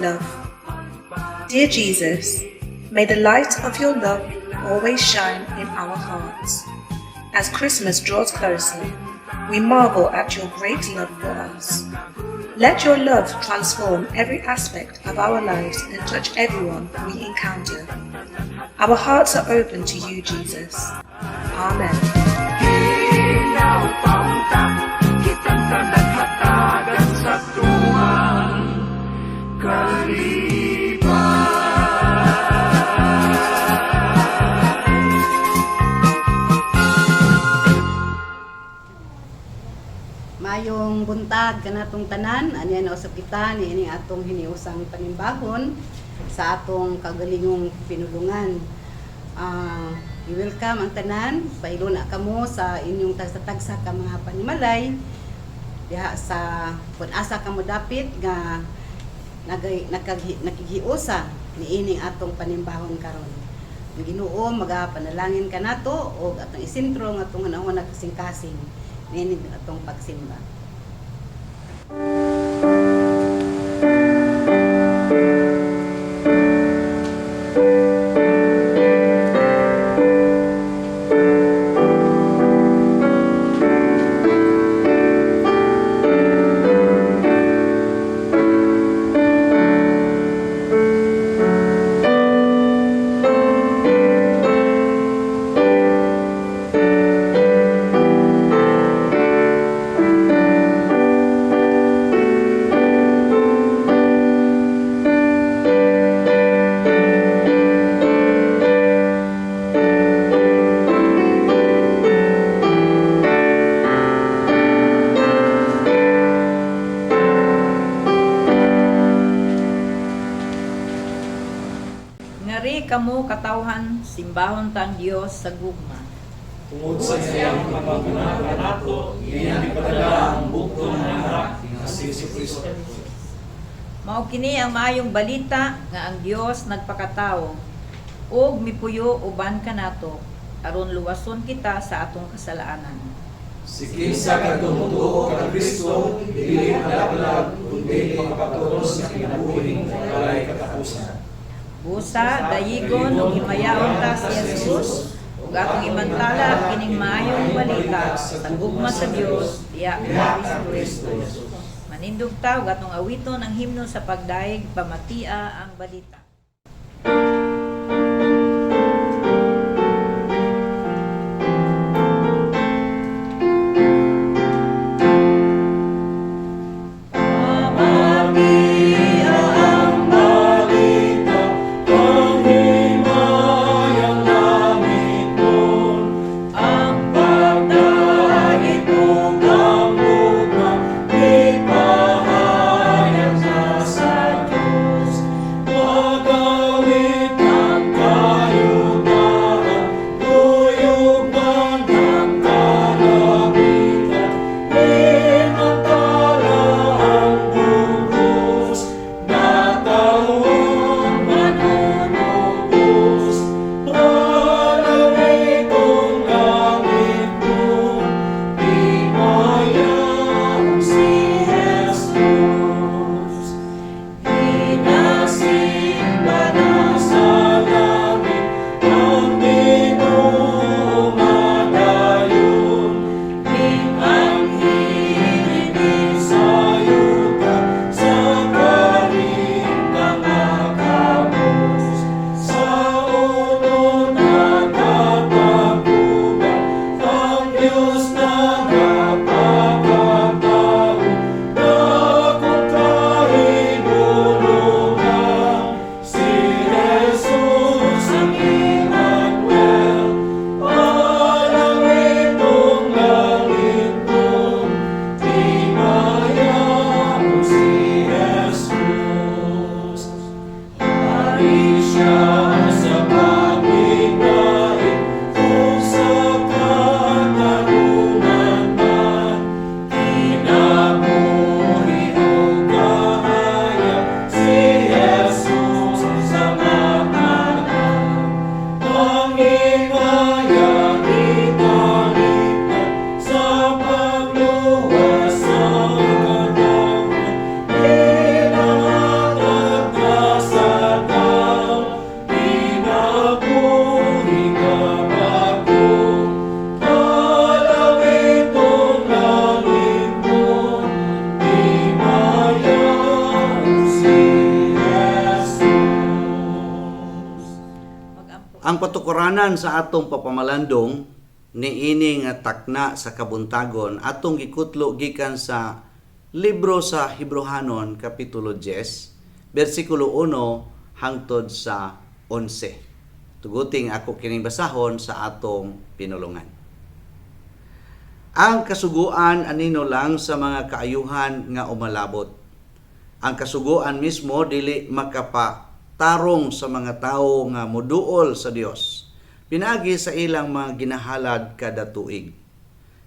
love. Dear Jesus, may the light of your love always shine in our hearts. As Christmas draws closer, we marvel at your great love for us. Let your love transform every aspect of our lives and touch everyone we encounter. Our hearts are open to you, Jesus. Amen. Hinaw paunta kitang tanan hatagan sa tungang kalipay. Mayong buntag kanatong tanan, anya na usab kita niining atong hiniusang panimbahon sa atong kagalingong pinulungan. I-welcome ang tanan, pailo na kamo sa inyong tagsa-tagsa ka mga panimalay diha sa kung asa kamo dapit nga nakighiusa niining atong panimbahon karon. Ang Ginoo magapanalangin kanato og atong isentro nga atong hunahuna kasing-kasing niining atong pagsimba. Ngari kamo katawhan, simbahon ta ang Dios sa gugma. Tungod sa iyang pagmamahal kanato, iyang gipadala ang bugtong nga anak nga si Jesucristo. Mao kini ang maayong balita nga ang Dios nagpakatawo ug mipuyo uban kanato aron luwason kita sa atong kasalaanan. Si kinsa kadtong motuo kang Kristo, dili malaglag kundi makapatulos sa kinabuhing walay katapusan. Busa, dayigon ug himayaon ta si Jesus ug atong imantala kining maayong balita sa gugma sa Dios diha kang Kristo Jesus. Manindog ta ug atong awiton ang himno sa pagdayeg, "Pamatia ang Balita." Pamatia ang balita, ang himayang langitnon, ang pagdait ug ang gugma, ipahayag na sa Diyos. Magawit Ang patukuranan sa atong pagpamalandong niini nga takna sa kabuntagon atong gikutlo gikan sa libro sa Hebrohanon, kapitulo 10, bersikulo 1 hangtod sa 11. Tuguting ako kining basahon sa atong pinulungan. Ang kasuguan anino lang sa mga kaayuhan nga umalabot. Ang kasuguan mismo dili makapatarong sa mga tawo nga moduol sa Dios pinaagi sa ilang mga ginahalad kada tuig.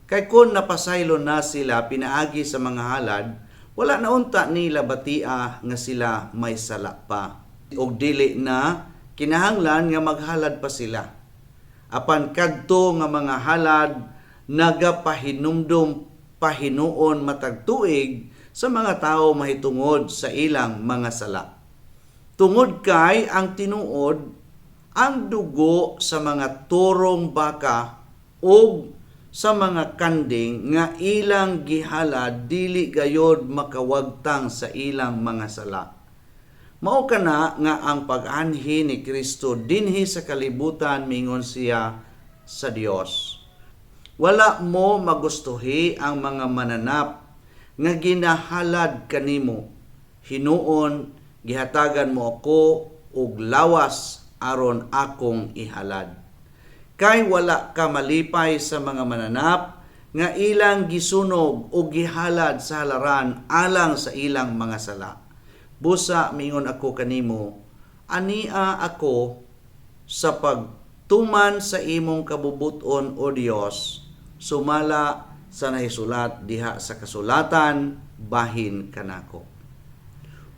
Kay kon napasaylo na sila pinaagi sa mga halad, wala na unta nila batia nga sila may sala pa. Og dili na kinahanglan nga maghalad pa sila. Apan kadto nga mga halad nagapahinumdum pahinuon matag tuig sa mga tawo mahitungod sa ilang mga sala. Tungod kay ang tinuod, ang dugo sa mga turong baka ug sa mga kanding nga ilang gihalad dili gayod makawagtang sa ilang mga sala. Mao kana nga ang pag-anhi ni Kristo dinhi sa kalibutan, mingon siya sa Dios: "Wala mo magustuhi ang mga mananap nga ginahalad kanimo. Hinuon gihatagan mo ako og lawas aron akong ihalad. Kay wala ka malipay sa mga mananap nga ilang gisunog o gihalad sa halaran alang sa ilang mga sala. Busa mingon ako kanimo, ania ako sa pagtuman sa imong kabubuton, O Dios, sumala sa nahisulat diha sa kasulatan bahin kanako."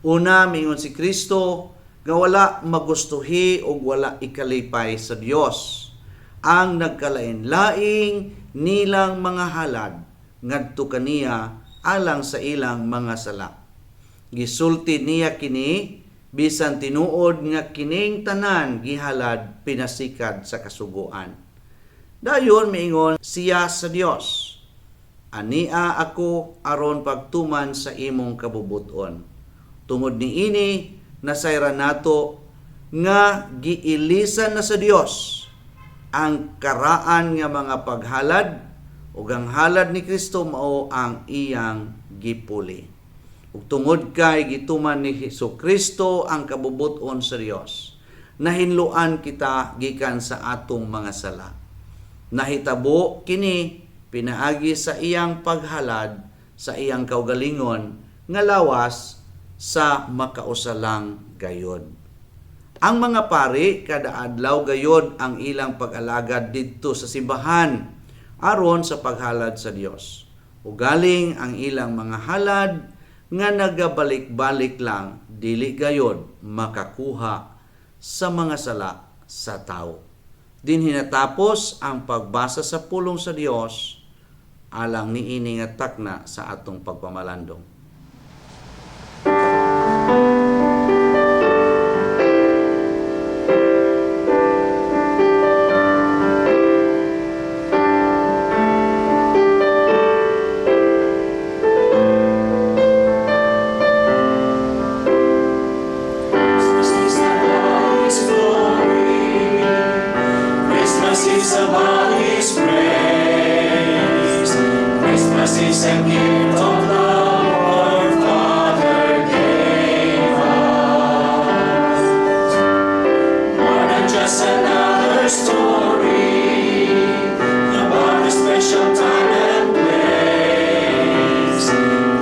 Una, mingon si Kristo nga wala magustuhi o wala ikalipay sa Dios ang nagkalain-laing nilang mga halad ngadto kaniya alang sa ilang mga sala. Gisulti niya kini bisan tinuod nga kining tanan gihalad pinasikad sa kasuguan. Dayon miingon siya sa Dios, "Ania ako aron pagtuman sa imong kabubuton." Tungod niini nasayran nato nga giilisan na sa Dios ang karaan nga mga paghalad, ug ang halad ni Kristo mao ang iyang gipuli. Ug tungod kay gituman ni Hesus Kristo ang kabubuton sa Dios, nahinloan kita gikan sa atong mga sala. Nahitabo kini pinaagi sa iyang paghalad sa iyang kaugalingon nga lawas sa makausalang gayod. Ang mga pari kada adlaw gayod ang ilang pag-alagad didto sa simbahan aron sa paghalad sa Dios. Ugaling ang ilang mga halad nga nagabalik-balik lang dili gayod makakuha sa mga sala sa tao. Dinhi natapos ang pagbasa sa pulong sa Dios alang niini nga takna sa atong pagpamalandong. Christmas is about His glory. Christmas is about His grace. Christmas is a gift of love our Father gave us. More than just another story about a special time and place.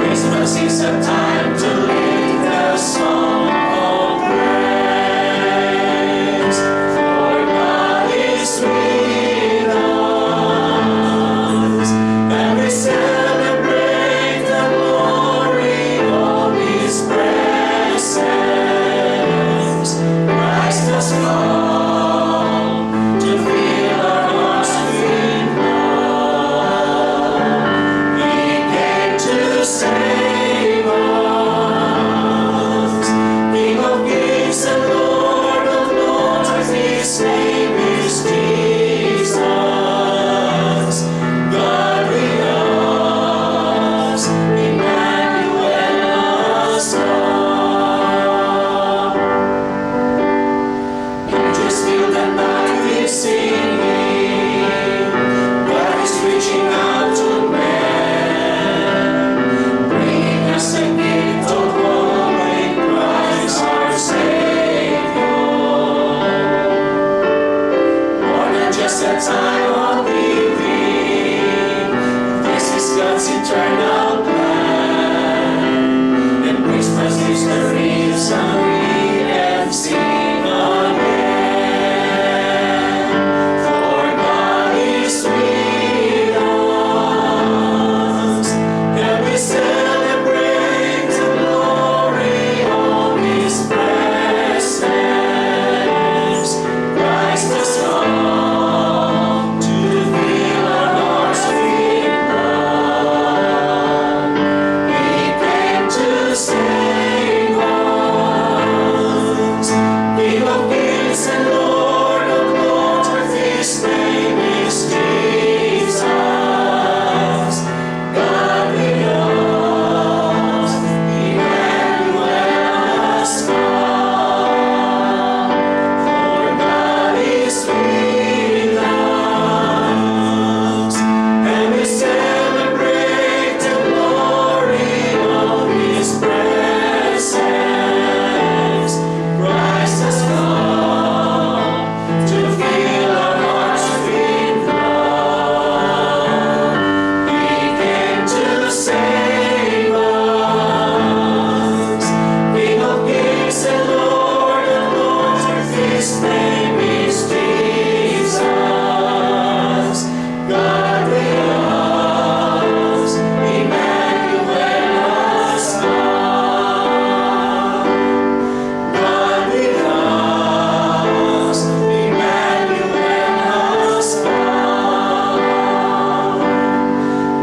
Christmas is a time to lift the song of praise. For God is with us, and we celebrate the Christmas, a time of giving. This is God's eternal plan. And Christmas is the reason we can sing again. For God is with us, and we celebrate the glory of His presence. Christ has come to fill our hearts with love. He came to save us. King of kings and Lord of lords, His name is Jesus. God with us, Emmanuel has come. For God is with us, and we celebrate the glory of His presence. Christ has come to fill our hearts with love. He came to save us. King of kings and Lord of lords, His name is Jesus. God with us, Emmanuel has come. God with us, Emmanuel has come.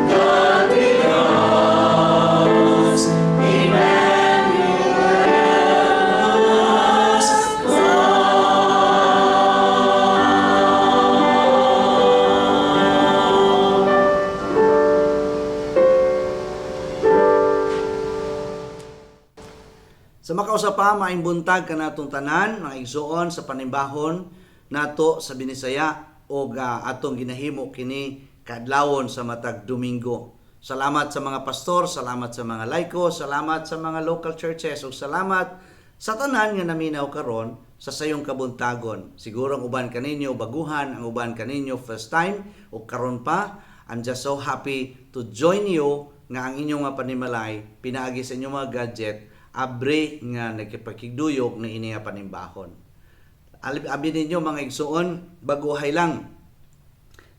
God with us, Emmanuel has come. Sa makausa pa, maayong buntag kanatong tanan, mga igsoon sa panimbahon nato sa Binisaya o atong ginahimo kini kaadlawon sa matag Domingo. Salamat sa mga pastor, salamat sa mga laiko, salamat sa mga local churches ug salamat sa tanan nga naminaw karon sa sayong kabuntagon. Siguro ang uban kaninyo baguhan, ang uban kaninyo first time o karon pa. I'm just so happy to join you nga ang inyong mga panimalay pinaagi sa inyong mga gadget abre nga nagkipakigduyog na ini nga panimbahon. Abi ninyo, mga igsoon, baguhay lang.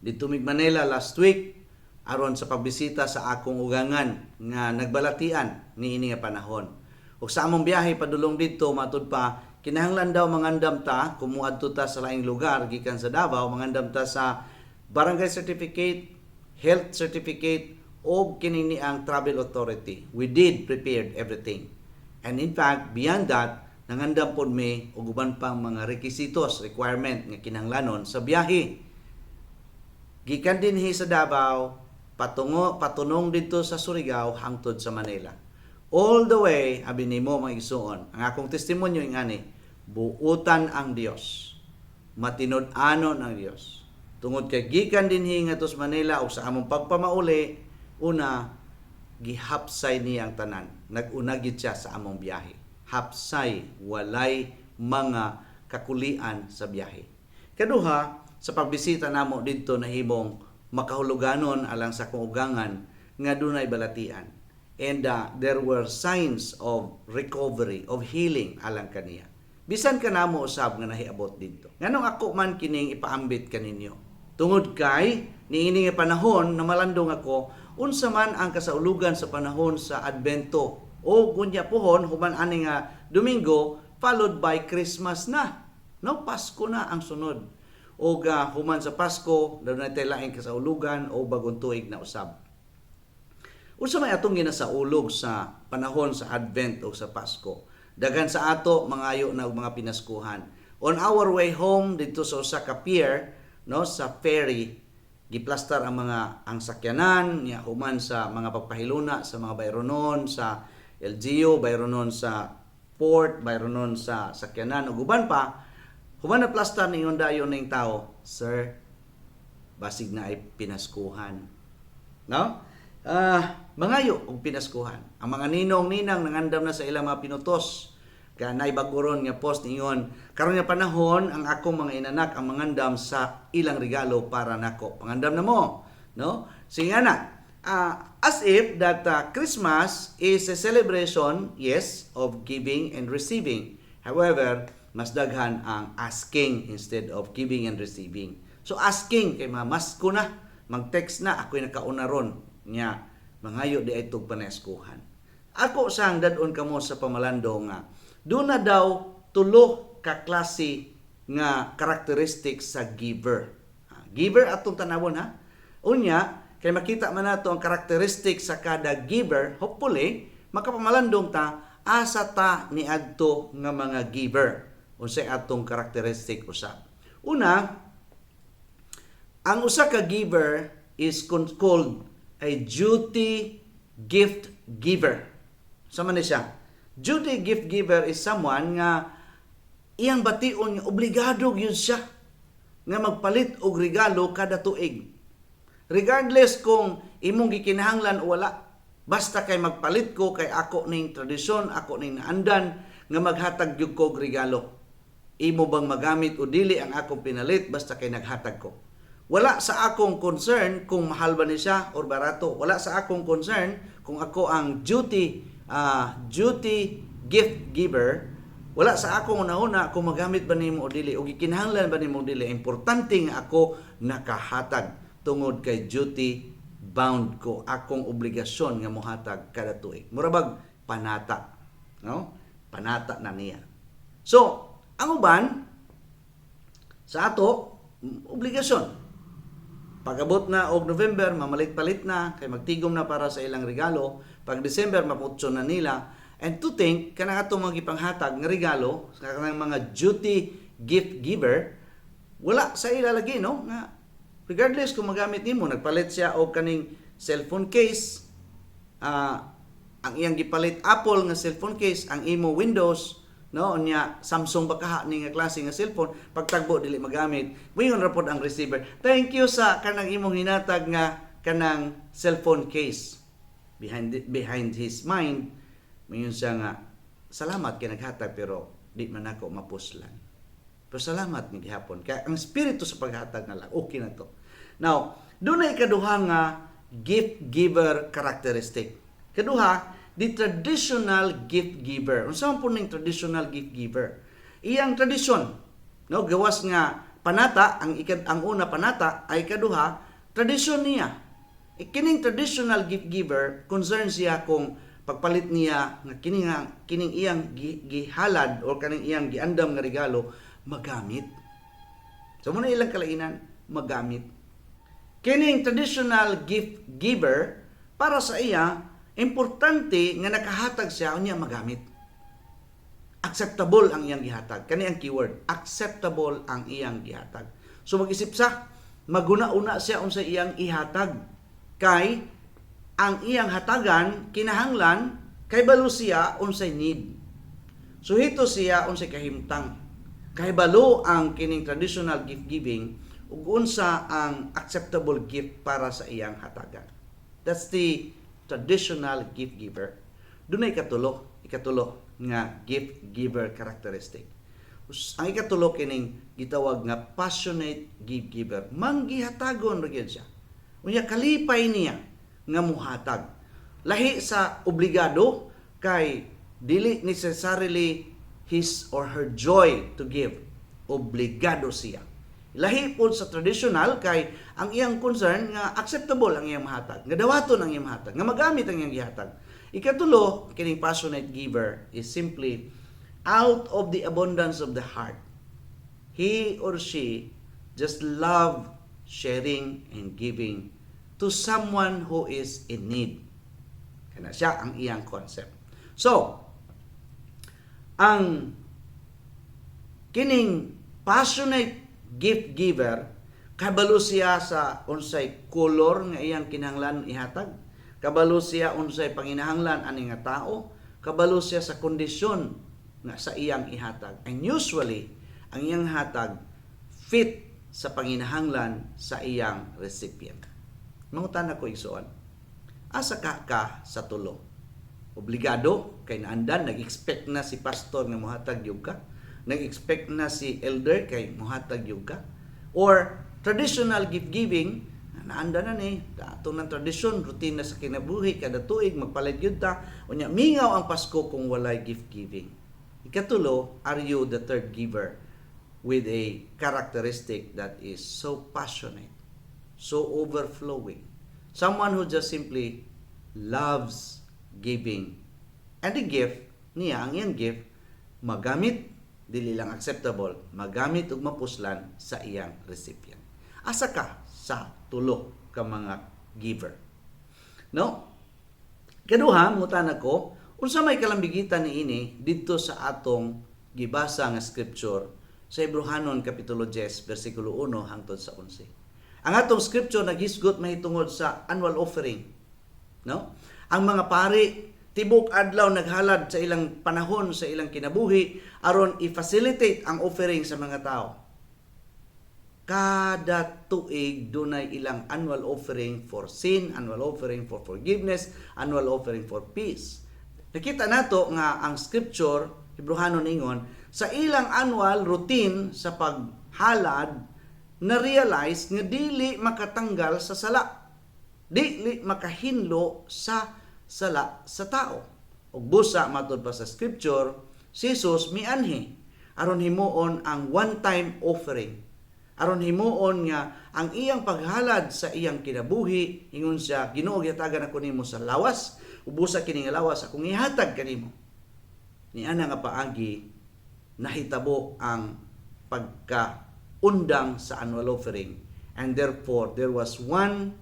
Didto mig Manila last week aron sa pagbisita sa akong ugangan nga nagbalatian niini nga panahon. Ug sa among biyahe padulong didto, matud pa kinahanglan daw mangandam ta kung muadto ta sa laing lugar gikan sa Davao, mangandam ta sa barangay certificate, health certificate o kini ang travel authority. We did prepared everything. And in fact, beyond that, nangandam pod mi og uban pang mga requisitos, requirement nga kinahanglanon sa biyahe. Gikan dinhi sa Davao, patungo patunong didto sa Surigao hangtod sa Manila. All the way, abi nimo, mga igsuon, ang akong testimonyo ingani, buutan ang Dios. Matinud-anon ang Dios. Tungod kay gikan dinhi ngadto sa Manila ug sa among pagpamauli, una gihapsay niya ang tanan. Nag-una gid siya sa among biyahe. Hapsay, walay mga kakulian sa biyahe. Kaduha, sa pagbisita namo didto nahimong makahuluganon alang sa akong ugangan nga dunay balatian. And there were signs of recovery, of healing alang kaniya. Bisan kanamo usab nga nahiabot didto. Nganong ako man kining ipaambit kaninyo? Tungod kay niini nga panahon na malandong ako unsa man ang kasaulugan sa panahon sa Adbento o gunya pohon human ani nga Domingo, followed by Christmas na. No, Pasko na ang sunod. O human sa Pasko, dunay tay laing kasaulugan o bagong tuig na usab. Unsa may atong ginasaulog sa panahon sa Advent o sa Pasko? Daghan sa ato mangayo na og mga pinaskuhan. On our way home didto sa usa ka pier, no, sa ferry, giplastar ang mga ang sakyanan niya human sa mga pagpahiluna sa mga bayronon sa LGU, bayronon sa port, bayronon sa sakyanan ug uban pa. Human na plastar ningon dayon ning tao, "Sir, basig na ay pinaskuhan." No? Ah, mangayo og pinaskuhan. Ang mga ninong ninang nangandam na sa ilang mga pinutos. Kaya naay bag-o ron nga post niingon, karon nga panahon ang akong mga inanak ang mangandam sa ilang regalo para nako. Pangandam na mo, no? Sige na. As if that Christmas is a celebration, yes, of giving and receiving. However, mas daghan ang asking instead of giving and receiving. So asking kay mamasko na, mag-text na, ako'y nakauna ron nya mangayo diay tog panaskuhan. Ako sang dad-on kamo sa pamalando nga doon na daw tulo ka klase nga characteristics sa giver. Ah, giver atong tanawon ha. Unya, kay makita man nato ang characteristics sa kada giver, hopefully makapamalandong ta asa ta niadto nga mga giver, unsay atong characteristic usab. Una, ang usa ka giver is called a duty gift giver. Sa man ni siya? Duty gift giver is someone nga iyang bation nga obligado gyud siya nga magpalit og regalo kada tuig. Regardless kung imong gikinahanglan o wala, basta kay magpalit ko kay ako ning tradisyon, ako ning naandan nga maghatag gyud ko og regalo. Imo bang magamit o dili ang akong pinalit, basta kay naghatag ko. Wala sa akong concern kung mahal ba ni siya or barato. Wala sa akong concern kung ako ang duty gift giver. Wala sa akong una-una kung magamit ba nimo o dili o gikinahanglan ba nimo o dili. Importante nga ako nakahatag tungod kay duty bound ko, akong obligasyon nga mohatag kada tuig. Mura bag panata, no? Panata na niya. So, ang uban sa ato obligasyon. Pag-abot na og November, mamalit-palit na kay magtigom na para sa ilang regalo. Pag December, maputso na nila. And to think, kanang atong mga gipanghatag nga regalo, sa kanang mga duty gift giver, wala sa ila lagi, no? Nga, regardless kung magamit nimo, nagpalit siya og kaning cellphone case, ang iyang gipalit Apple nga cellphone case, ang imo Windows, no? Unya Samsung ba kaha ni nga klase nga cellphone, pagtagbo dili magamit. Moingon ra pod ang receiver, "Thank you sa kanang imong hinatag nga kanang cellphone case." Behind his mind, moingon siya nga, "Salamat kay naghatag, pero di man ako mapuslan. Pero salamat nga gihapon." Kaya ang espiritu sa paghatag na lang, okay na to. Now, doon na ikaduha nga gift giver characteristic. Kaduha, the traditional gift giver. Unsa man po ning traditional gift giver? Iyang tradisyon, no, gawas nga panata, ang una panata ay kaduha, tradisyon niya. E, kining traditional gift giver, concern siya kung pagpalit niya nga kining iyang gihalad or kaning iyang giandam nga regalo magamit. So mao na ilang kalainan, magamit. Kining traditional gift giver, para sa iya, importante nga nakahatag siya unya magamit. Acceptable ang iyang gihatag. Kani ang keyword, acceptable ang iyang gihatag. So mag-isip sa, maguna-una siya unsa iyang ihatag. Kay ang iyang hatagan kinahanglan kay balo siya unsay need. Suhito siya unsay kahimtang. Kay balo ang kining traditional gift giving ug unsa ang acceptable gift para sa iyang hatagan. That's the traditional gift giver. Dunay ikatulo nga gift giver characteristic. Ang ikatulo, kining gitawag nga passionate gift giver. Manggihatagon ra gyud siya. Unya kalipay niya nga muhatag. Lahi sa obligado kay dili necessarily his or her joy to give. Obligado siya. Lahi pod sa traditional kay ang iyang concern nga acceptable ang iyang mahatag, nga dawaton ang iyang mahatag, nga magamit ang iyang gihatag. Ikatulo, kining passionate giver is simply out of the abundance of the heart. He or she just love sharing and giving to someone who is in need. Kana siya ang iyang concept. So, ang kining passionate gift giver, kabalo siya sa unsay color nga iyang kinahanglan ihatag, kabalo siya unsay panginahanglan ani nga tao, kabalo siya sa kondisyon nga sa iyang ihatag. And usually, ang iyang hatag fit sa panginahanglan sa iyang recipient. Mangutana ko, igsoon, asa ka ka sa tulo? Obligado kay naandan, nag-expect na si pastor nga mohatag gyud ka. Nag-expect na si elder kay mohatag gyud ka. Or traditional gift giving, naandan na ni, ato ng tradisyon, rutina sa kinabuhi, kada tuig magpalit gyud ta. Unya mingaw ang Pasko kung walay gift giving. Ikatulo, are you the third giver with a characteristic that is so passionate, so overflowing? Someone who just simply loves giving. And the gift niya, ang iyang gift, magamit, dili lang acceptable, magamit ug mapuslan sa iyang recipient. Asa ka sa tulo ka mga giver? No? Kaduha, mutana ko, unsa may kalambigitan niini didto sa atong gibasa nga scripture sa Hebreohanon kapitulo 10 bersikulo 1 hangtod sa 11? Ang atong scripture naghisgot mahitungod sa annual offering. No? Ang mga pari tibok adlaw naghalad sa ilang panahon, sa ilang kinabuhi, aron i-facilitate ang offering sa mga tao. Kada tuig dunay ilang annual offering for sin, annual offering for forgiveness, annual offering for peace. Nakita nato nga ang scripture Hebreohanon ingon sa ilang annual routine sa paghalad, na realize nga dili makatanggal sa sala. Dili makahinlo sa sala sa tao. Ug busa, matud pa sa scripture, si Jesus mianhi aron himuon ang one-time offering. Aron himuon nga ang iyang paghalad sa iyang kinabuhi, ingon siya, "Ginoo, gihatagan ako nimo sa lawas, ubusa kini nga lawas akong ihatag kanimo." Niana nga paagi nahitabo ang pagkaundang sa annual offering, and therefore there was one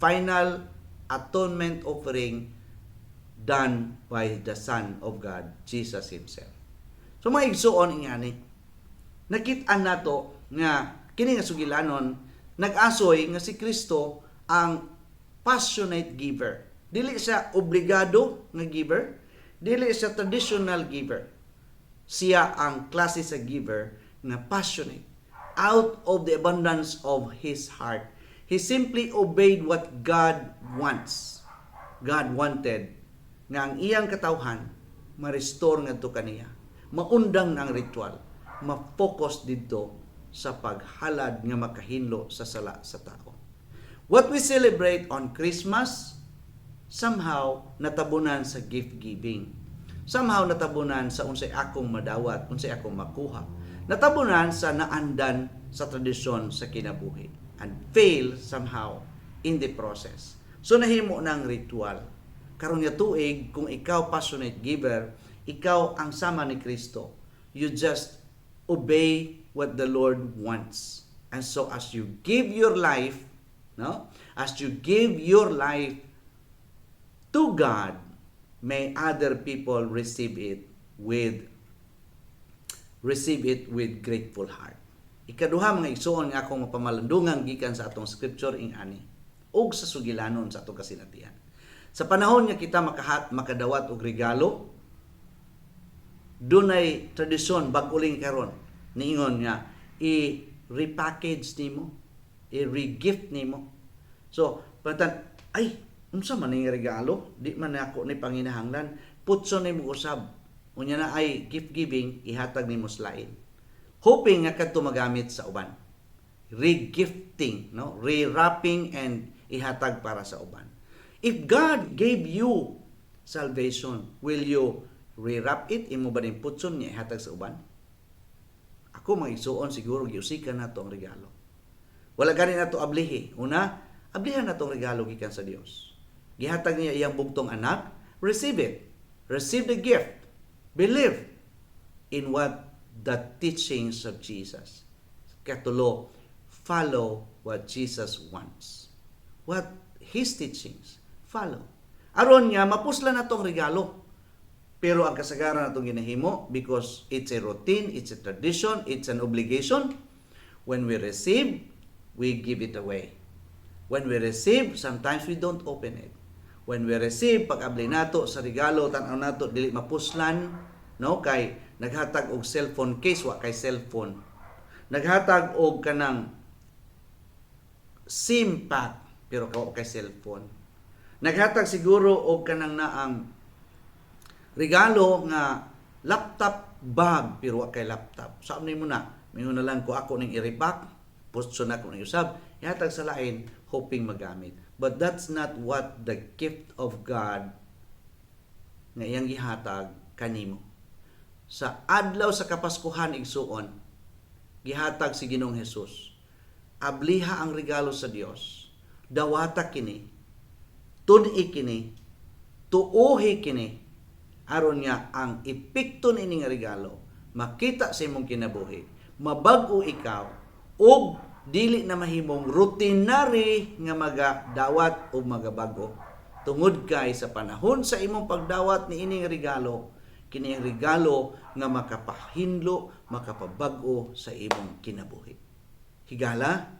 final atonement offering done by the Son of God, Jesus himself. So mga igsuon, ingani, nakit-an nato nga kini nga sugilanon nag-asoy nga si Kristo ang passionate giver. Dili siya obligado nga giver, dili siya traditional giver. Siya ang klase sa giver nga passionate. Out of the abundance of his heart, he simply obeyed what God wants. God wanted nga ang iyang katawhan ma-restore ngadto kaniya. Maundang ang ritual, ma-focus didto sa paghalad nga makahinlo sa sala sa tao. What we celebrate on Christmas somehow natabunan sa gift giving. Somehow natabunan sa unsay akong madawat, unsay akong makuha. Natabunan sa naandan sa tradisyon sa kinabuhi and fail somehow in the process. So nahimo ng ritual. Karon nga tuig, kung ikaw passionate giver, ikaw ang sama ni Kristo. You just obey what the Lord wants. And so as you give your life, no? As you give your life to God, may other people receive it with grateful heart. Ikaduha, mga igsuon, nga akong mapamalandungan gikan sa atong scripture ing ani ug sa sugilanon sa atong kasinatian. Sa panahon nga kita makadawat og regalo, dunay tradisyon bag-o ling karon niingon nga i-repackage nimo, i-regift nimo. So, pantan, "Ay, unsa man ning regalo? Di man ako ni panginahanglan." Putson nimo usab. Unya na ay gift giving, ihatag nimo sa lain. Hoping nga kadto magamit sa uban. Regifting, no? Rewrapping and ihatag para sa uban. If God gave you salvation, will you rewrap it? Imo ba ning putson niya ihatag sa uban? Ako, mga igsuon, siguro giusikan nato ang regalo. Wala gani nato ablihi. Una, ablihan nato ang regalo gikan sa Dios. Gihatag niya iyang bugtong anak, receive it. Receive the gift. Believe in what the teachings of Jesus. Katulo, follow what Jesus wants. What His teachings, follow. Aron nga mapuslan nato ang regalo. Pero ang kasagaran natong ginahimo, because it's a routine, it's a tradition, it's an obligation, when we receive, we give it away. When we receive, sometimes we don't open it. When we receive, pag abli nato sa regalo, tan-aw nato, dili mapuslan, no? Kay naghatag og cellphone case, wa kay cellphone. Naghatag og kanang SIM pack, pero wa kay cellphone. Naghatag siguro og kanang naang Regalo nga laptop bag pero wa kay laptop. Sa nimo na, mingon na lang ko, "Ako ning i-repack, post na ko ning usab," ihatag sa lain hoping magamit. But that's not what the gift of God nga iyang gihatag kanimo. Sa adlaw sa Kapaskuhan, igsuon, gihatag si Ginoong Hesus. Abliha ang regalo sa Dios. Dawata kini. Tud-i kini. Tuohi kini. Aron nga ang epekto niini nga regalo makita sa imong kinabuhi. Mabag-o ikaw ug dili na mahimong routinary nga magadawat o magabag-o. Tungod kay sa panahon sa imong pagdawat ni ining regalo, kini ang regalo nga makapahinlo, makapabag-o sa imong kinabuhi. Higala,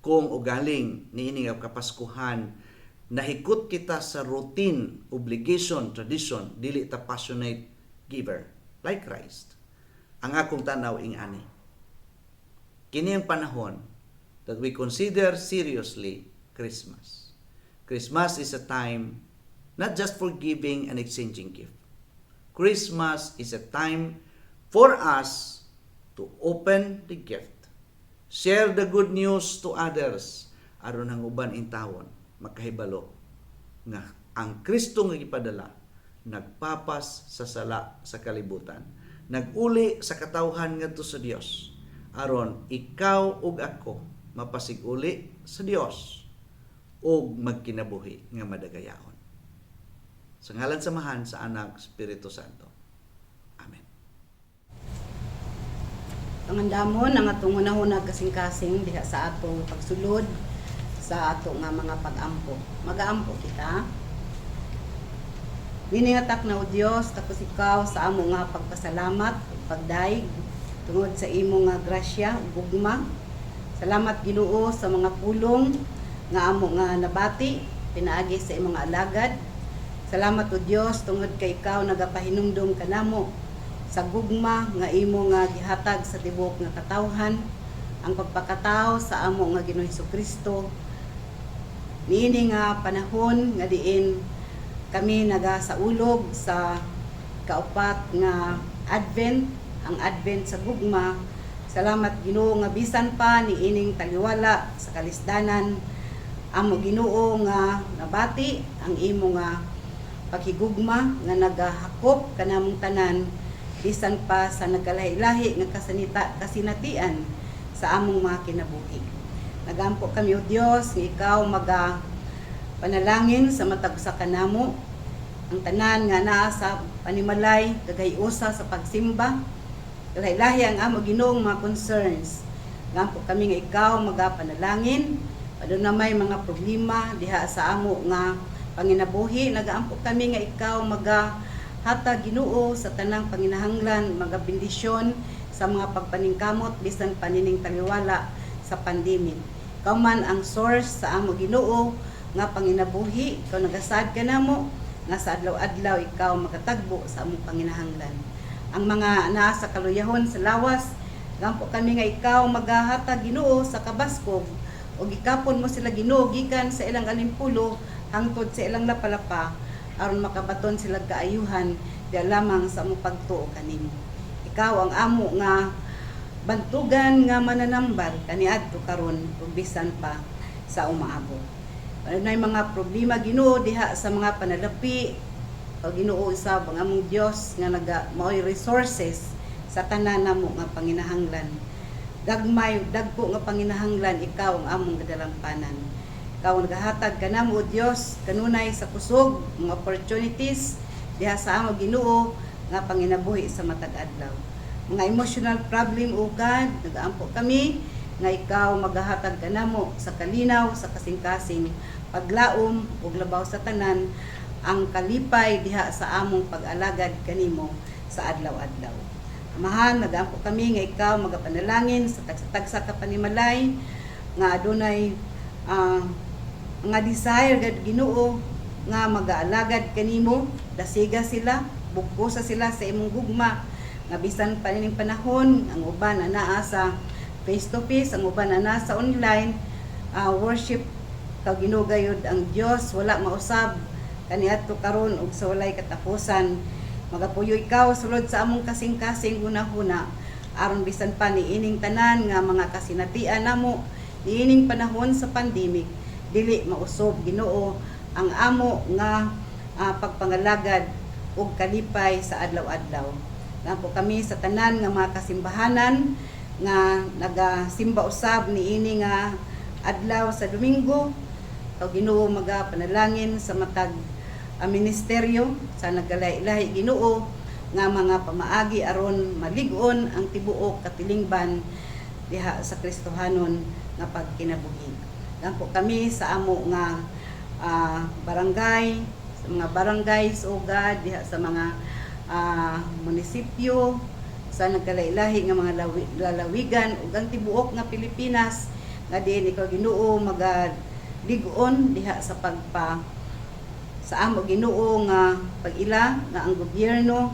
kung ugaling niini nga Kapaskuhan nahikot kita sa routine, obligation, tradition, dili ta passionate giver like Christ. Ang akong tanaw ing ani. Kini ang panahon that we consider seriously Christmas. Christmas is a time not just for giving and exchanging gift. Christmas is a time for us to open the gift, share the good news to others, aron ang uban intawon makahibalo nga ang Kristo nga gipadala nagpapas sa sala sa kalibutan, naguli sa katawhan ngadto sa Dios, aron ikaw ug ako mapasig-uli sa Dios ug magkinabuhi nga madagayaon. Sa ngalan sa Amahan, sa Anak, Espiritu Santo. Amen. Pangandamon ang atong hunahuna, kasing-kasing, diha sa atong pagsulod sa ato nga mga pag-ampo. Magaampo kita. Niningatak na o Dios, tapos ikaw sa amo nga pagpasalamat, ug pagdayeg tungod sa imo nga grasya ug gugma. Salamat, Ginoo, sa mga pulong nga amo nga nabati pinaagi sa imong alagad. Salamat, o Dios, tungod kay ikaw nagapahinumdum kanamo sa gugma nga imo nga gihatag sa tibuok nga katawhan, ang pagpakatao sa amo nga Ginoo Kristo. Niini nga panahon nga diin kami nagasaulog sa kaupat nga Advent, ang Advent sa gugma. Salamat, Ginoo, nga bisan pa niining taliwala sa kalisdanan, amo Ginoo nga nabati ang imo nga paghigugma nga nagahakop kanamong tanan bisan pa sa nagkalahi-lahi nga kasanita kasinatian sa among mga kinabuhi. Nagampo kami, O Dios, nga ikaw maga panalangin sa matag usa kanamo, ang tanan nga naa sa panimalay kagayusa sa pagsimba. Lahi-lahi ang amo, Ginoong, mga concerns. Gampo kami nga ikaw magapanalangin. Aduna may mga problema diha sa amo nga panginabuhi. Nagaampo kami nga ikaw maga hatag, Ginoo, sa tanang panginahanglan, mga bendisyon sa mga pagpaningkamot bisan pa nining taliwala sa pandemic. Ikaw man ang source sa amo, Ginoo, nga panginabuhi. Ikaw nagasaad kanamo nga sa adlaw-adlaw ikaw makatagbo sa among panginahanglan. Ang mga naa sa kaluyahon sa lawas, gampo kami nga ikaw magahatag, Ginoo, sa kabaskog ug gikapon mo sila, Ginoo, gikan sa ilang alimpulo hangtod sa ilang lapalapa aron makabaton sila kaayuhan diya lamang sa among pagtuo kanimo. Ikaw ang amo nga bantugan nga mananambal kaniadto, karon ug bisan pa sa umaabot. Adunay mga problema, Ginoo, diha sa mga panalapi o Ginoo sa ang among Dios nga naga maoy resources sa tanan namo nga panginahanglan. Gagmay dagko nga panginahanglan, ikaw ang among kadalampanan. Ikaw ang nagahatag kanamo, O Dios, kanunay sa kusog, mga opportunities diha sa amo, Ginoo, nga panginabuhi sa matag adlaw. Mga emotional problem, O God, nagaampo kami nga ikaw magahatag kanamo sa kalinaw sa kasing-kasing, paglaom ug labaw sa tanan ang kalipay diha sa among pag-alagad kanimo sa adlaw-adlaw. Amahan, nagaampo kami nga ikaw magapanalangin sa tagsa-tagsa ka panimalay nga adunay nga desire gad, Ginoo, nga magaalagad kanimo. Dasiga sila, bugkosa sila sa imong gugma nga bisan pa nining panahon ang uban anaa sa face to face, ang uban ana sa online worship. Kag Ginoo gayud ang Dios wala mausab kaniadto, karon ug sa walay katapusan. Magapuyo ikaw sulod sa among kasing-kasing hunahuna aron bisan pa niining tanan nga mga kasinatian namo niining panahon sa pandemic, dili mausob, Ginoo, ang amo nga pagpangalagad ug kalipay sa adlaw-adlaw. Gampo kami sa tanan nga mga kasimbahanan nga nagasimba usab niini nga adlaw sa Domingo. Ikaw, Ginoo, magapanalangin sa matag ministeryo sa nagkalahi-lahi, Ginoo, nga mga pamaagi aron malig-on ang tibuok katilingban diha sa Kristohanon nga pagkinabuhi. Gampo kami sa amo nga barangay, sa mga barangays, O God, diha sa mga munisipyo, sa nagkalahi-lahi nga mga lalawigan ug ang tibuok nga Pilipinas nga diin ikaw, Ginoo, magalig-on diha sa pagpa sa amo, Ginoo, nga pag-ila nga ang gobyerno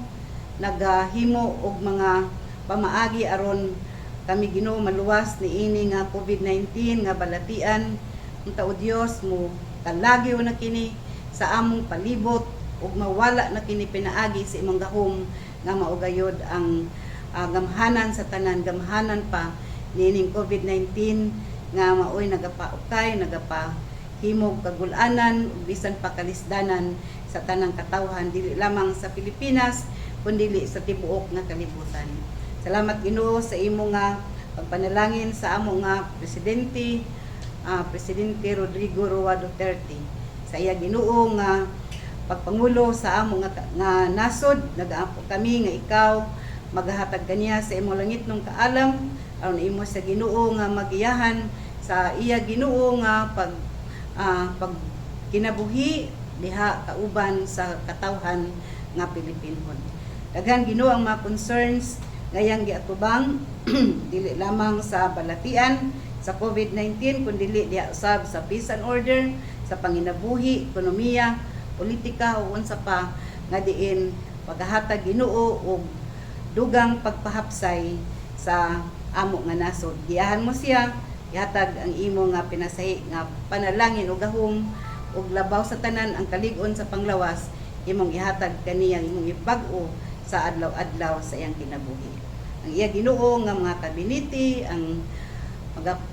nagahimo og mga pamaagi aron kami, Ginoo, maluwas niini nga COVID-19 nga balatian. Unta, o Dios, mo kalagyo na kini sa among palibot ug mawala na kini pinaagi sa imong gahom nga mao gayod ang gamhanan sa tanan, gamhanan pa niining COVID-19 nga maoy nagapaukay, nagapa himog kagulanan ug bisan pa kalisdanan sa tanang katawhan, dili lamang sa Pilipinas kundi sa tibuok nga kalibutan. Salamat, Ginoo, sa imo nga pagpanalangin sa amo nga presidente, Presidente Rodrigo Roa Duterte. Sa iya, Ginoo, nga pagpangulo sa amo nga nasod, nagaampo kami nga ikaw maghatag kaniya sa imong langitnong kaalam aron imo sa, Ginoo, nga magiyahan sa iya, Ginoo, nga pag kinabuhi diha kauban sa katawhan nga Pilipinhon. Daghan, Ginoo, ang mga concerns ngayang giatubang, dili lamang sa balatian sa COVID-19 kundi diha usab sa peace and order, sa panginabuhi, ekonomiya, politika o unsa pa nga diin paghahatag, Ginoo, og dugang pagpahapsay sa amo nga nasod. Giyahan mo siya, ihatag ang imo nga pinasahi nga panalangin ug gahom, ug labaw sa tanan ang kalig-on sa panglawas imong ihatag kaniya, imong ibag-o sa adlaw-adlaw sa iyang kinabuhi. Ang iya, Ginoo, nga mga kabinete, ang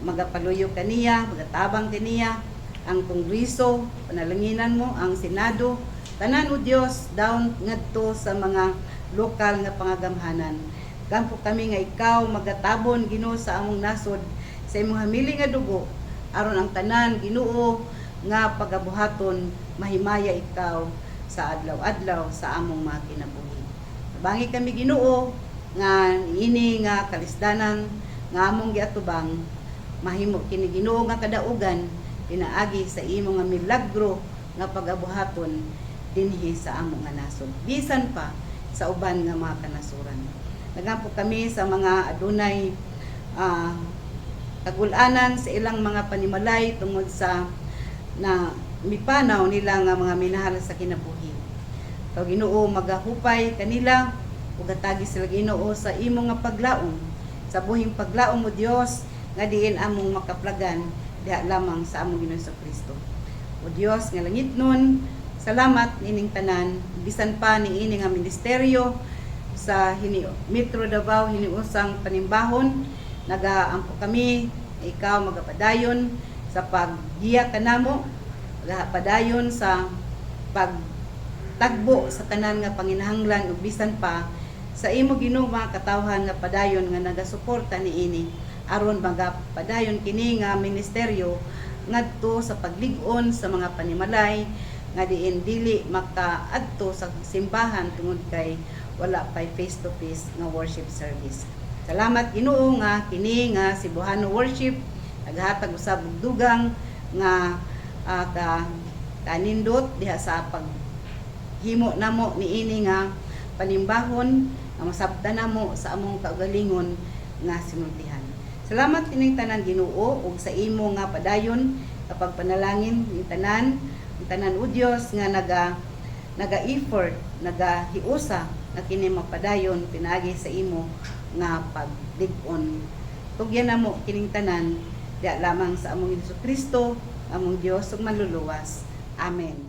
magapaluyo kaniya, magatabang kaniya, ang Kongreso, panalanginan mo, ang Senado, tanan, o Dios, down ngadto sa mga lokal nga pangagamhanan. Gampo kami nga ikaw magatabon, Ginoo, sa among nasod sa imong hamili nga dugo aron ang tanan, Ginoo, nga pagabuhaton mahimaya ikaw sa adlaw-adlaw sa among mga kinabuhi. Tabangi kami, Ginoo, nga ini nga kalisdanan nga among giatubang mahimo kini, Ginoo, nga kadaugan pinaagi sa imo nga milagro nga pagabuhaton dinhi sa amo nga nasod, bisan pa sa uban nga mga kanasuran. Nagampo kami sa mga adunay kagulanan sa ilang mga panimalay tungod sa na mipanaw nila nga mga minahal sa kinabuhi. Ikaw, Ginoo, magahupay kanila ug hatagi sila, Ginoo, sa imo nga paglaom, sa buhing paglaom mo, Dios, nga diin among makaplagan diha lamang sa among Ginoo Kristo. O Dios nga langitnon, salamat nining tanan, bisan pa niini nga ministeryo sa hini Metro Davao Hiniusang Panimbahon, nagaampo kami ikaw magapadayon sa paggiya kanamo, magapadayon sa pagtagbo sa tanan nga panginahanglan ug bisan pa sa imo, Ginoo, mga katawhan nga padayon nga nagasuporta niini aron magapadayon kini nga ministeryo ngadto sa paglig-on sa mga panimalay nga diin dili makaadto sa simbahan tungod kay wala pay face to face nga worship service. Salamat, Ginoo, nga kini nga Cebuano worship naghatag usab og dugang nga ka kanindot diha sa paghimo namo niini nga panimbahon nga masabtan namo sa among kaugalingon nga sinultihan. Salamat kining tanan, Ginoo, ug sa imo nga padayon kapag panalangin ning tanan, ang tanan, o Dios, nga naga naga-effort, nagahiusa nga kini mapadayon pinaagi sa imo nga paglig-on. Tugyan namo kining tanan diha lamang sa among Hesus Kristo, among Dios ug manluluwas. Amen.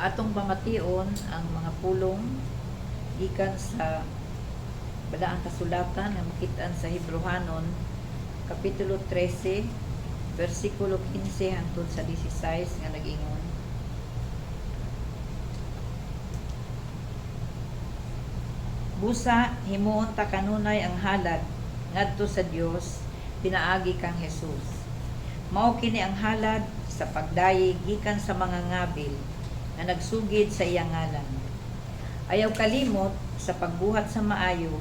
Atong pamation ang mga pulong gikan sa Balaang Kasulatan nga makit-an sa Hebreohanon kapitulo 13 bersikulo 15 hangtod sa 16 nga nag-ingon: Busa himuon ta kanunay ang halad ngadto sa Dios pinaagi kang Jesus. Mao kini ang halad sa pagdayeg gikan sa mga ngabil nga nagsugid sa iyang ngalan. Ayaw kalimot sa pagbuhat sa maayo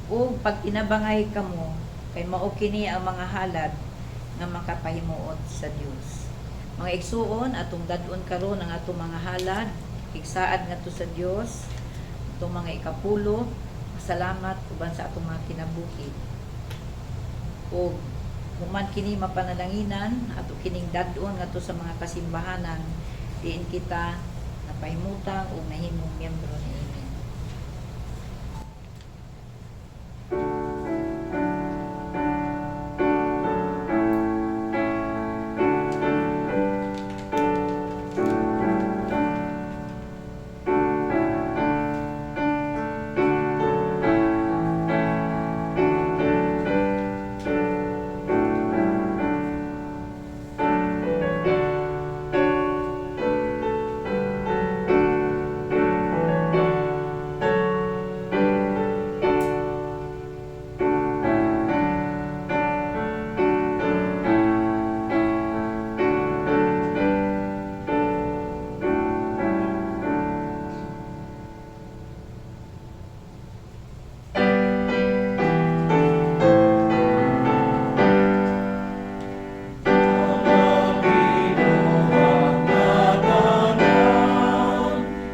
ug pagtinabangay kamo, kay mao kini ang mga halad nga makapahimuot sa Dios. Mga igsuon, atong dad-on karon ang atong mga halad igsaad ngadto sa Dios, atong mga ikapulo, salamat uban sa atong mga kinabuhi. Ug human kini mapanalanginan, ato kining dad-on ngadto sa mga kasimbahanan diin kita napahimutang ug nahimong miyembro niini.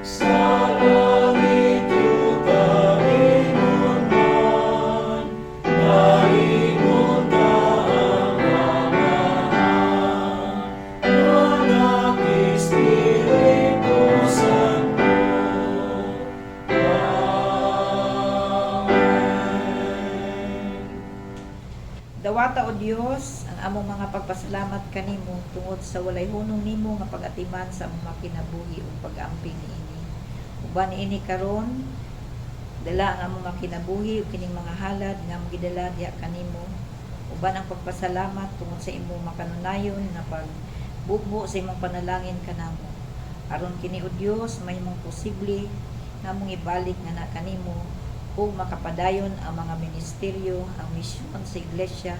Sa langit ug kahimunan, Daigon ta ang Amahan, Anak, Espiritu Santo. Amen. Dawata, o Dios, ang among mga pagpasalamat kanimo tungod sa walay hunong nimo nga pag-atiman sa among mga kinabuhi ug pag-amping niini. Uban niini karon, dala ang among mga kinabuhi ug kining mga halad nga among gidala diha kanimo uban ang pagpasalamat tungod sa imong makanunayon nga pagbubo sa imong panalangin kanamo. Aron kini, o Dios, mahimong posible nga among ibalik nga na kanimo ug makapadayon ang mga ministeryo, ang misyon sa iglesia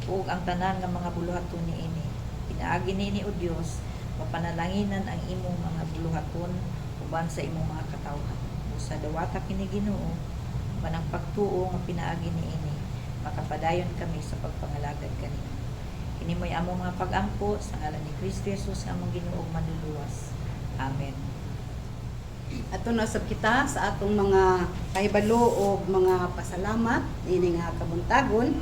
ug ang tanan nga mga buluhaton niini. Pinaagi niini, O Dios, mapanalanginan ang imong mga buluhaton uban sa imong mga katawhan. Busa dawata kini, Ginoo, uban ang pagtuo nga pinaagi niini makapadayon kami sa pagpangalagad kanimo. Kini mo'y among mga pagampo sa ngalan ni Kristo Jesus nga among Ginoo ug Manluluwas. Amen. Ato na usab kita sa atong mga kahibalo og mga pasalamat ini nga kabuntagon.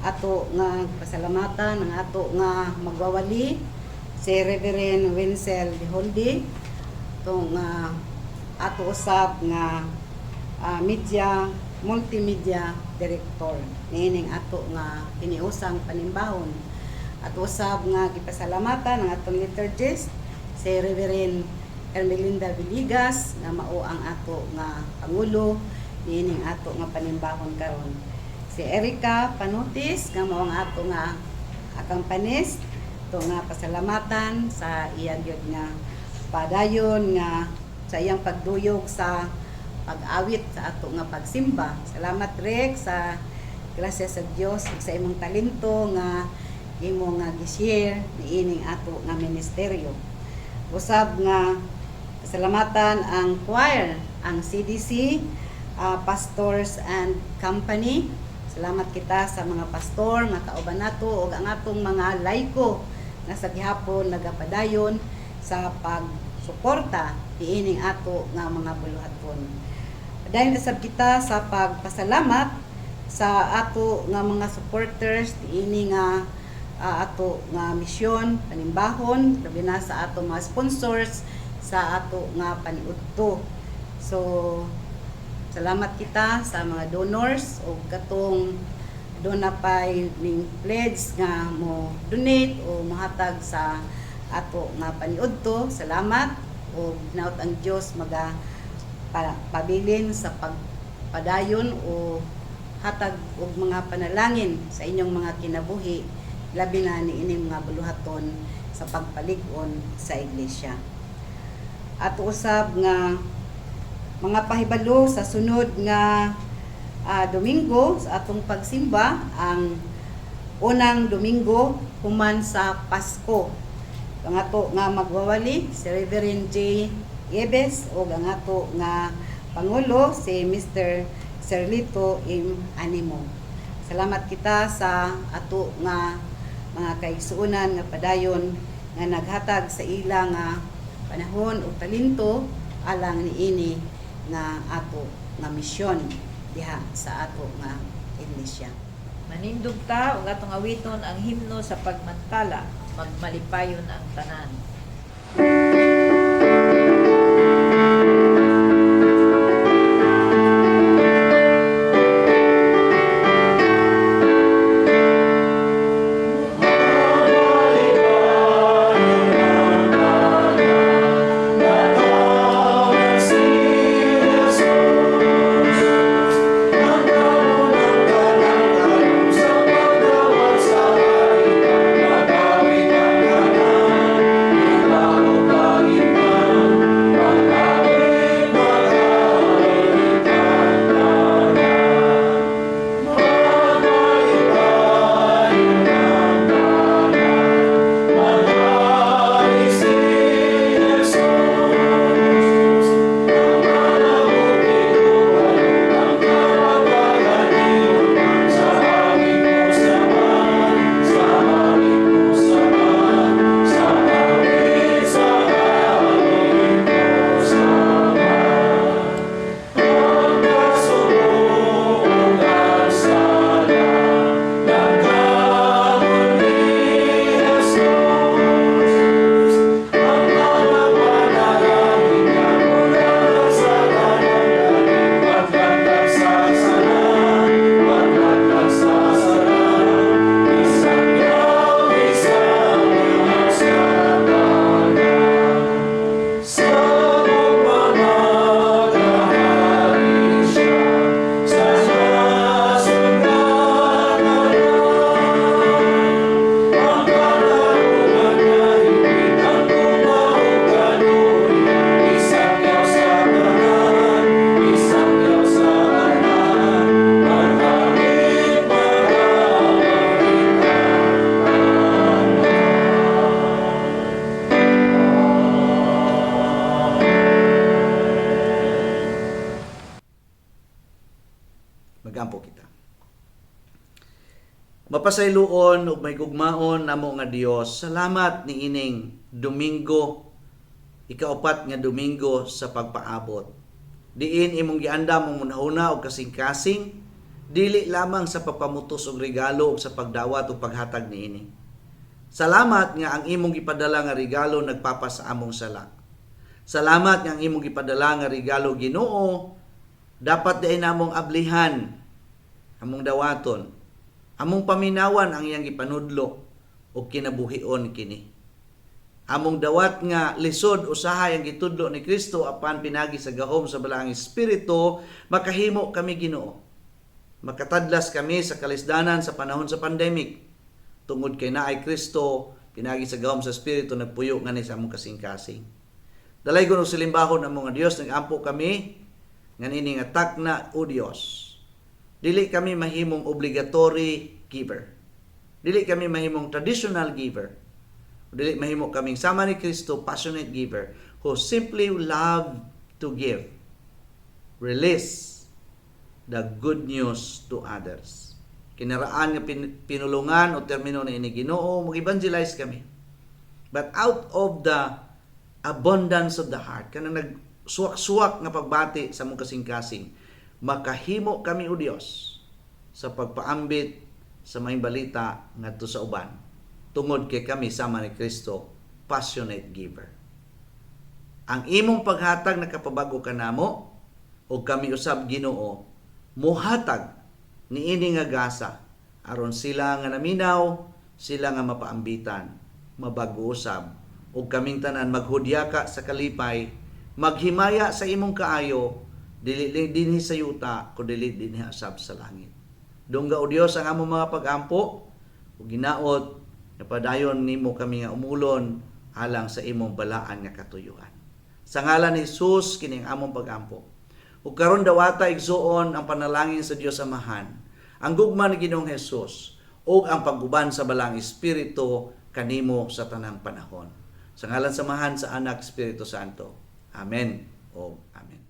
Ato nga pasalamatan ang ato nga magwawali, si Reverend Wenzel Diholdi, tong ato usab nga media multimedia director niining ato nga kiniusang panimbahon. Ato usab nga gipasalamatan ang atong liturgist, si Reverend Hermelinda Villegas, nga mao ang ato nga pangulo niining ato nga panimbahon karon. Si Erica Panutis nga mao ang ato nga accompanist, to nga pasalamatan sa iyang gyud nga padayon nga sa iyang pagduyog sa pag-awit sa ato nga pagsimba. Salamat, Rex, sa grasya sa Dios ug sa imong talento nga imo nga gi-share niining ato nga ministeryo. Usab nga pasalamatan ang choir, ang CDC, Pastors and Company. Salamat kita sa mga pastor nga kauban nato ug ang atong mga laiko nga sa gihapon nagapadayon sa pagsuporta niining ato nga mga buluhaton. Dahil usab kita sa pagpasalamat sa ato nga mga supporters niini nga ato nga misyon panimbahon, labi na sa ato mga sponsors sa ato nga paniudto. So salamat kita sa mga donors o katong duna pay ning pledge nga mo donate o mohatag sa ato nga paniudto. Salamat. Ug hinaot ang Dios maga pabilin sa pagpadayon o hatag og mga panalangin sa inyong mga kinabuhi, labi na niining mga buluhaton sa pagpalig-on sa iglesia. Ato usab nga mga pahibalo sa sunod nga Domingo sa atong pagsimba, ang unang Domingo human sa Pasko. Ang ato nga magwawali si Reverend J. Yebes o ang ato nga pangulo si Mr. Serlito M. Animo. Salamat kita sa ato nga mga kaigsuonan nga padayon nga naghatag sa ila nga panahon ug talento alang niini nga ato nga misyon diha sa ato nga iglesia. Manindog ta ug atong awiton ang himno sa pagmantala, Magmalipayon ang Tanan. Magampo kita. Mapasayloon ug may gugmaon namo nga Dios, salamat niining Domingo, ikaupat nga Domingo sa pagpaabot. Diin imong giandam ang hunahuna og kasing-kasing, dili lamang sa pagpamutos og regalo ug sa pagdawat ug paghatag niini. Salamat nga ang imong gipadala nga regalo nagpapas sa among sala. Salamat nga ang imong gipadala nga regalo, Ginoo, dapat diay namong ablihan, among dawaton, among paminawan ang iyang gipanudlo ug kinabuhion kini. Among dawat nga lisod usahay ang gitudlo ni Kristo, apan pinagi sa gahom sa Balaang Espiritu makahimo kami, Ginoo. Makatadlas kami sa kalisdanan sa panahon sa pandemic tungod kay naay Kristo, pinagi sa gahom sa Espiritu, nagpuyo ngani sa among kasing-kasing. Dalaygon ug salimbahon amo nga Dios, nagampo kami nganini nga takna, o Dios. Dili kami mahimong obligatory giver. Dili kami mahimong traditional giver. Dili mahimo kaming sama ni Kristo, passionate giver who simply love to give. Release the good news to others. Kinaraan nga pinulungan o termino na ini, Ginoo, mag-evangelize kami. But out of the abundance of the heart, kanang nagsuwak-suwak nga pagbati sa among kasing-kasing, makahimo kami, o Dios, sa pagpaambit sa maayong balita ngadto sa uban. Tungod kay kami sama ni Kristo, passionate giver. Ang imong paghatag nakapabago kanamo o kami usab, Ginoo, muhatag niini nga gasa aron sila nga naminaw, sila nga mapaambitan, mabago usab. Ug kaming tanan maghudyaka sa kalipay, maghimaya sa imong kaayo, dili dinhi sa yuta kundi dinhi usab sa langit. Dungga, O Dios, ang among mga pagampo ug ginaot nga padayon nimo kami nga umulon alang sa imong balaan nga katuyuan. Sa ngalan ni Jesus kini ang among pagampo. Ug karon dawata, igsuon, ang panalangin sa Dios Amahan, ang gugma ni Ginoong Jesus ug ang pag-uban sa Balaang Espiritu kanimo sa tanang panahon. Sa ngalan sa Amahan, sa Anak, Espiritu Santo. Amen o Amen.